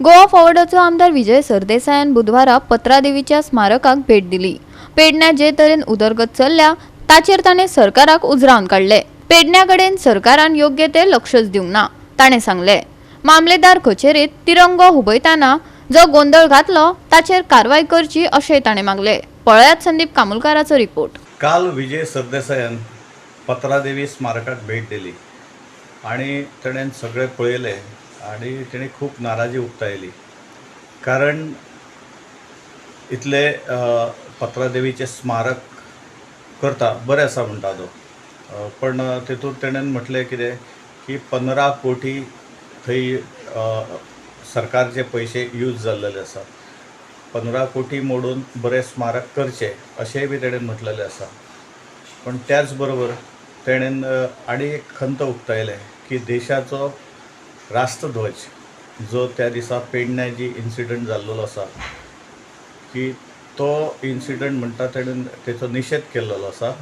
गोवा फॉरवर्डाचो आमदार विजय सरदेसायान बुधवारा पत्रादेवीच्या स्मारकाक भेट दिली. पेडण्यां जे तरेन उदरगत चल्ल्या ताचेर ताणें सरकाराक उजरावन काडले. पेडण्या कडेन सरकारान योग्य ते लक्षच दिवंक ना, ताणें सांगलें. मामलेदार कचेरेंत तिरंगो हुबयतना जो गोंदळ घातलो ताचेर कारवाय करची अशेंय ताणें मागलें. पळयात संदीप कामुलकाराचो रिपोर्ट. काल विजय सरदेसायान पत्रादेवी स्मारकाक भेट दिली आणि तेणेन सगळें पळयलें आणि तेणें खूब नाराजी उक्तायली, कारण इतले पत्रादेवीचें स्मारक करता बरें आसा म्हणटा तो, पण तेतूंत तेणेन म्हटलें कितें की 15 कोटी थंय सरकारचे पयशे यूज जाल्लेले आसा, 15 कोटी मोडून बरें स्मारक करचें अशेंय बी तेणेन म्हटलेलें आसा. पण त्याच बरोबर तेणेन आनी एक खंत उक्तायलें की देशाचो राष्ट्रध्वज जो त्या दिसा पेडण्या जी इन्सिडंट जाल्लो आसा की तो इन्सिडंट म्हणटा तेणेन तेचो निशेध केल्लो आसा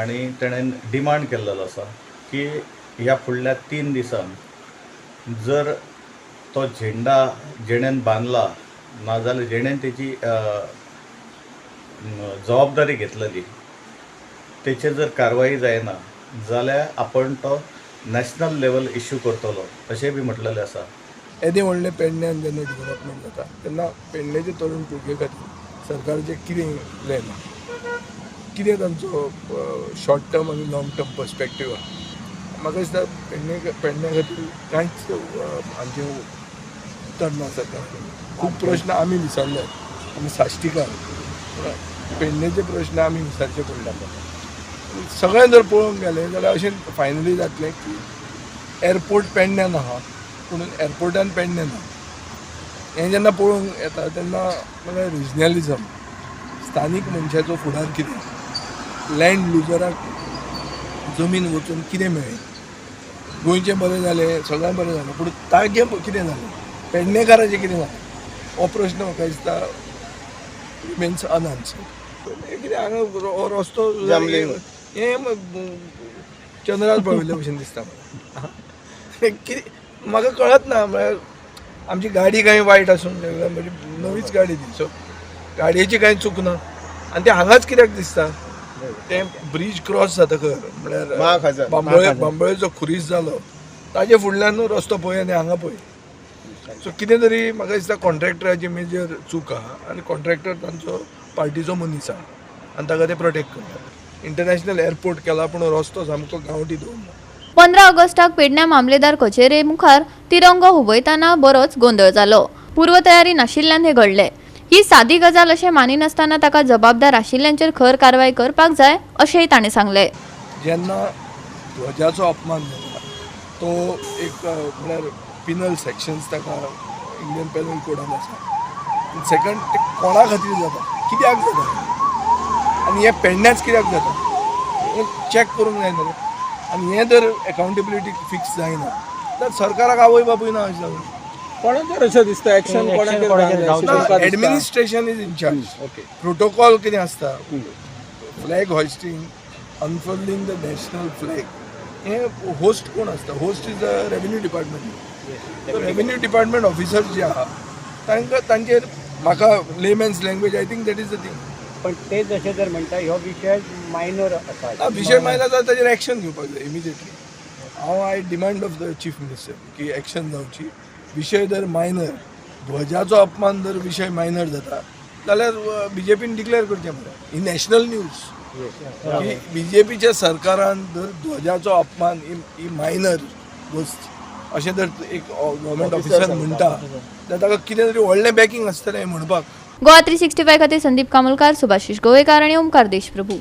आनी तेणेन डिमांड केल्लो आसा की ह्या फुडल्या 3 दिसान जर तो झेंडा जेणेन बांदला नाजाल्यार जेणेन तेची जबाबदारी घेतलेली तेचेर जर कारवाई जायना जाल्यार आपण तो नॅशनल लेवल इश्यू करतलो अशें बी म्हटलेलें आसा. येदें व्हडलें पेडण्यान जेन्ना डेवलपमेंट जाता तेन्ना पेडण्याचे तरुण पिळगे खातीर सरकाराचें कितें प्लॅन आहा, कितें तांचो शॉर्ट टर्म आनी लाँग टर्म पर्सपेक्टीव आहा. म्हाका दिसता पेडण्या खातीर कांयच आमचें उत्तर ना सरकार. खूब प्रश्न आमी विसरले, आमी साश्टीकार, पेडणेचे प्रश्न आमी विसरचे पडले. सगळें जर पळोवंक गेलें जाल्यार अशें फायनली जातलें की एअरपोर्ट पेडण्यान आहा पूण एअरपोर्टान पेडणें ना. हें जेन्ना पळोवंक येता तेन्ना म्हळ्यार रिजनलिजम, स्थानीक मनशाचो फुडार कितें, लँड लुजराक जमीन वचून कितें मेळ्ळें, गोंयचें बरें जालें, सगळें बरें जालें, पूण तागें कितें जालें, पेडणेकाराचें कितें जालें, हो प्रश्न म्हाका दिसता रिमेन्स अनआन्सर्ड. कितें हांगा हो रस्तो हें चंद्रार पाविल्ले भशेन दिसता म्हाका. कितें म्हाका कळत ना, म्हळ्यार आमची गाडी कांय वायट आसूंक जाय, म्हजी नवीच गाडी ती, सो गाडयेची कांय चूक ना आनी तें हांगाच कित्याक दिसता, तें ब्रीज क्रॉस जातकर म्हळ्यार बांबोळेचो खुरीस जालो ताजे फुडल्यान रस्तो पळय आनी हांगा पळय. सो कितें तरी म्हाका दिसता कॉन्ट्रॅक्टराची मेजर चूक आहा आनी कॉन्ट्रॅक्टर तांचो पार्टीचो मनीस आहा आनी ताका ते प्रोटेक्ट करतात. इंटरनॅशनल एअरपोर्ट केला पूण रस्तो सामको गांवठी दवरला. 15 ऑगस्टाक पेडण्या मामलेदार कचेरे मुखार तिरंगो हुबयतना बरोच गोंदळ जालो. पूर्वतयारी नाशिल्ल्यान हें घडलें. ही सादी गजाल अशें मानिनासतना ताका जबाबदार आशिल्ल्यांचेर खर कारवाय करपाक जाय अशेंय ताणें सांगलें. जेन्ना ध्वजाचो अपमान जाता तो एक म्हळ्यार पिनल सेक्शन्स ताका इंडियन पेनल कोडान आसा. सेकंड, ते कोणा खातीर जाता, कित्याक जाता आनी हें पेडण्याच कित्याक जाता हें चॅक करूंक जायना. आनी हें जर एकाउंटेबिलिटी फिक्स जायना तर सरकाराक आवय बापूय ना अशें जावं. कोणाचेर अशें दिसता एक्शन कोणाचेर? Administration is in charge. Okay, protocol कितें आसता, flag hoisting, unfurling the national flag, हें होस्ट कोण आसता? Host is the revenue department. Revenue department officer जे आहा तांकां तांचेर म्हाका layman's language I think that is the thing. पण ते जशें जर म्हणटा ह्यो विशय मायनर आसा, विशय मायनर जाल्यार ताचेर एक्शन घेवपाक जाय इमिजिएटली. हांव I demand of the chief minister की एक्शन जावची. विशय जर मायनर, ध्वजाचो अपमान जर विशय मायनर जाता जाल्यार बीजेपीन डिक्लेअर करचें मरे ही नॅशनल न्यूज की बीजेपीच्या सरकारान जर ध्वजाचो अपमान ही मायनर गोश्ट अशें जर एक गव्हर्मेंट ऑफिसर म्हणटा जाल्यार ताका कितें तरी व्हडलें बॅकींग आसतलें म्हणपाक. गोवा 365 खातीर संदीप कामुलकार, सुभाषिश गोवेकार आनी ओमकार देशप्रभू.